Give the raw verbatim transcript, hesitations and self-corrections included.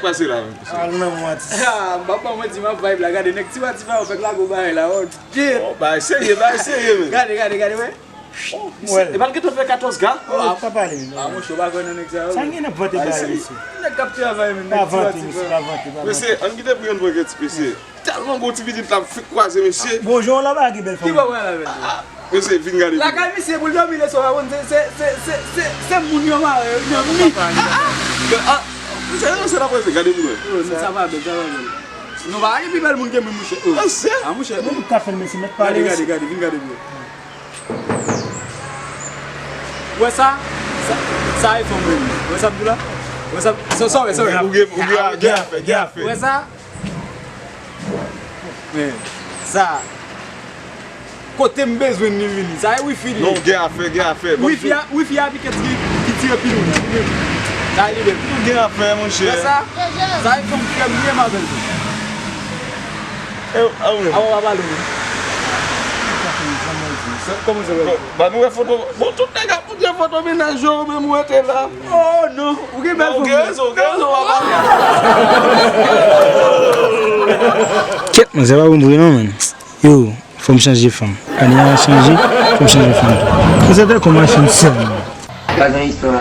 Pase la menm. Al nan mwen atis. Ah, papa, mwen di m ap vibe la, gade nèg ti pati pa yo fèk lage yon bagay la, oh, shit. Oh, bagay serye, bagay serye, men. Gade, gade, gade, wè. Misye, e pa l gentan fè katòz K? Oh, pa pale, men. Ah, monchè, ou pa kwè nan nèg sa yo? Sa gen nan vante bagay, mesye. Nèg k ap travay, men, pa vante, mesye, pa vante, pa vante. Mesye, ann kite pou yon pran ti mesye. Tèlman bon ti pitit la, m fèk kwaze, mesye. Bon, jan w la, pa gen bèl fanm. Ki bò w la, bèl fanm? Mesye, vin gade. Lakay misye pou l dòmi le swa, se, se, se, se, se moun yo mare yo, yo mi. Ah, ah. Men, ah, misye, non, se la prese, gade pou mwen. Oh, non, sa pa bèl, sa pa bèl. Non, pa gen pi bèl moun ke mwen, mouche. Oh. Ah, se? Ah, mouche. Mwen ka fè l, men se mèt pale. Gade, gade, gade, vin gade pou mwen. Wè sa? Sa, sa e fanm mwen. Wè sa m di la? Wè sa? Sa, sa, wè, sa, wè. Ou gen, ou gen, gen afè, gen afè. Wè sa? Men, sa, kote m bezwen li vini, sa e wifi li. Non, gen afè, gen afè. Wifi a, wifi a piket ki, ki tire pi lwen. Sa e li menm. Gen afè, monchè. Wè sa? Sa e fanm frè m, li menm avè l tou. E, a, wi. Awa, w a pale, wi. Sa, kòman se wè? Ba nou wè foto. Bon, tout nèg ap montre foto mennaj yo, ou menm ou rete la. Oh, non. Ou gen bèl fanm. Ou gen rezon, ou gen rezon, papa. Kèt, manzè pa bon bri non, menn. Yo, fò m chanje fanm. Ane a chanje, fò m chanje fanm tou. Manzè te kon machin sèl, menn. Pa gen istwa.